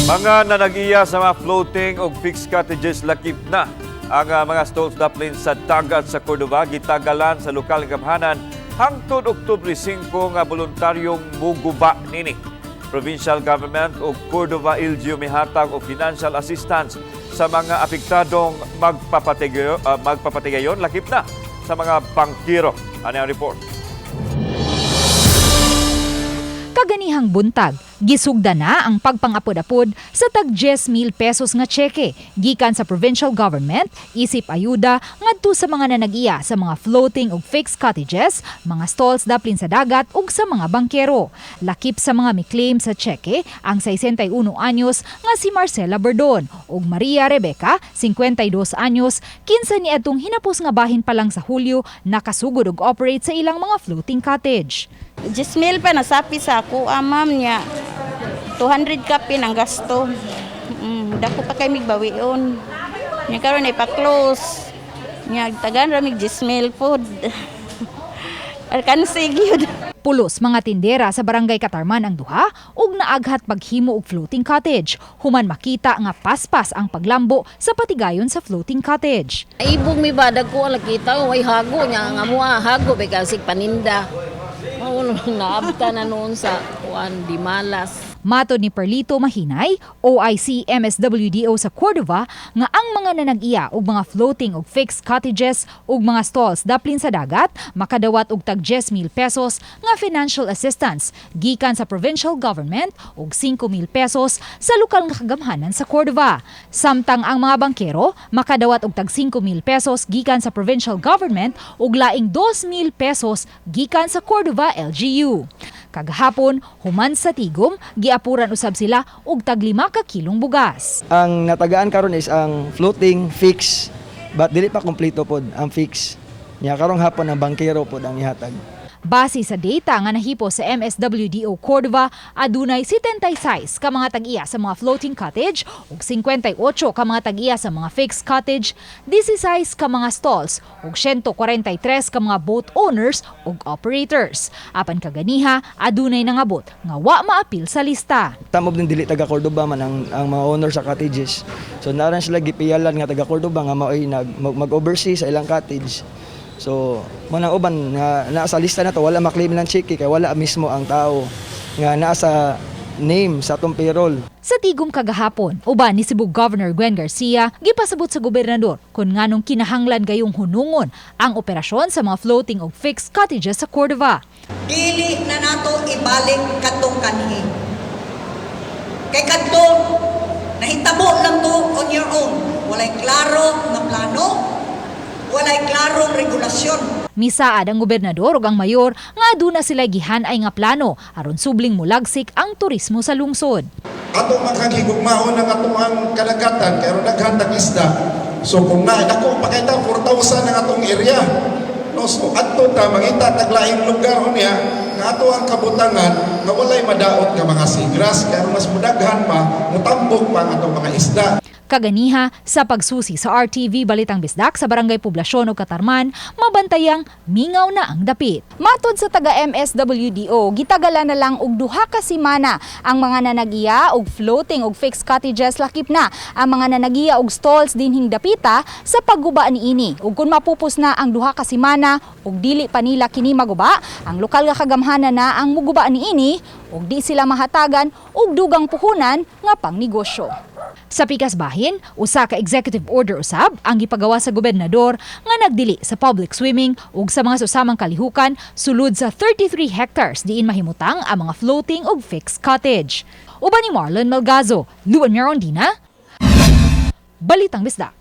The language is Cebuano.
Mga nanag-iya sa mga floating o fixed cottages, lakip na ang mga stalls daplin sa dagat sa Cordova, gitagalan sa lokal nga gamhanan hangtod Oktubre 5 nga voluntaryong muguba nini. Provincial Government o Cordova LGU mihatag og financial assistance sa mga apektadong magpapatigayon, lakip na sa mga bangkiro. Ano ang report? Kaganihang buntag, gisugda na ang pagpangapod-apod sa tag 10,000 pesos nga tseke gikan sa provincial government isip ayuda ngadto sa mga nanag-iya sa mga floating ug fixed cottages, mga stalls daplin sa dagat ug sa mga bangkero. Lakip sa mga mi-claim sa tseke ang 61 anyos nga si Marcela Berdon ug Maria Rebecca, 52 anyos, kinsa niadtong hinapos nga bahin pa lang sa Hulyo nakasugod og operate sa ilang mga floating cottage. 10,000 pa nasapi sa ako, ah, ma'am niya. 200 kapin ang gasto. Dako pa kay migbawion. Nya karon ay pa-close. Nya tagan ra mig 10,000 pod. Alkansig yun. Pulos mga tindera sa Barangay Katarman ang duha ug naaghat paghimo og floating cottage. Human makita nga paspas ang paglambo sa patigayon sa floating cottage. Ibog mi ba dagko ang nakita way hago niya nga mo hago ba kasi paninda. Mao nang naabta na noon sa kuan di malas. Matod ni Perlito Mahinay, OIC MSWDO sa Cordova, nga ang mga nanag-iya og mga floating ug fixed cottages ug mga stalls daplin sa dagat makadawat og tag 10,000 pesos nga financial assistance gikan sa provincial government ug 5,000 pesos sa lokal nga kagamhanan sa Cordova. Samtang ang mga bangkero makadawat og tag 5,000 pesos gikan sa provincial government ug laing 2,000 pesos gikan sa Cordova LGU. Kagahapon, human sa tigom, giapuran usab sila og tag 5 ka kilong bugas. Ang natagaan karon is ang floating fix, but dili pa kompleto pod ang fix. Nya karong hapon ang bangkero pod ang ihatag. Base sa data nga nahipo sa MSWDO Cordova, adunay 76 ka mga tag-iya sa mga floating cottage ug 58 ka mga tag-iya sa mga fixed cottage, 16 ka mga stalls ug 143 ka mga boat owners ug operators. Apan kaganiha, adunay nangabot nga wa maapil sa lista. Tamob din dili taga Cordova man ang mga owner sa cottages. So naran sila gipiyalan nga taga Cordova nga maoy mag-oversee sa ilang cottage. So mo nang uban nga naa sa lista na to wala maklaim ng cheque kay wala mismo ang tao nga naa sa name sa atong payroll. Sa tigom kagahapon, uban ni Cebu Governor Gwen Garcia, gipasabot sa gobernador kung nganong kinahanglan gayong hunungon ang operasyon sa mga floating ug fixed cottages sa Cordova. Dili na nato ibalik katong kanhi. Kay kadto nahitabo lang to on your own. Walay klaro nga plano, walay klarong regulasyon. Misaad ang gobernador ug ang mayor nga aduna sila gihan-ay nga plano aron subling mulagsik ang turismo sa lungsod. Atong makakigugmaon ang atong ang kadagatan kay aron daghan tag isda. So kung na dako pa kay ta, 4,000 ang atong area. No, so adto ta mangita tag laing lugar unya nga ato ang kabutangan nga walay madaot nga mga seagrass kay aron mas mudaghan pa, mutambok pa ang atong mga isda. Kaganiha, sa pagsusi sa RTV Balitang Bisdak sa Barangay Poblasyon ug Katarman, mabantayang mingaw na ang dapit. Matod sa taga MSWDO, gitagalan na lang og 2 ka semana ang mga nanagiya og floating og fixed cottages, lakip na ang mga nanagiya og stalls dinhing dapita sa pagguba niini. Ug kung mapupos na ang 2 ka semana ug dili pa nila kini maguba, ang lokal nga kagamhanan na ang muguba niini ug di sila mahatagan og dugang puhunan nga pangnegosyo. Sa pikas bahin, usa ka executive order usab ang gipagawa sa gobernador nga nagdili sa public swimming ug sa mga susamang kalihukan sulod sa 33 hectares diin mahimutang ang mga floating ug fixed cottage. Uban ni Marlon Malgazo, Luan Mirondina, Balitang Bisdak.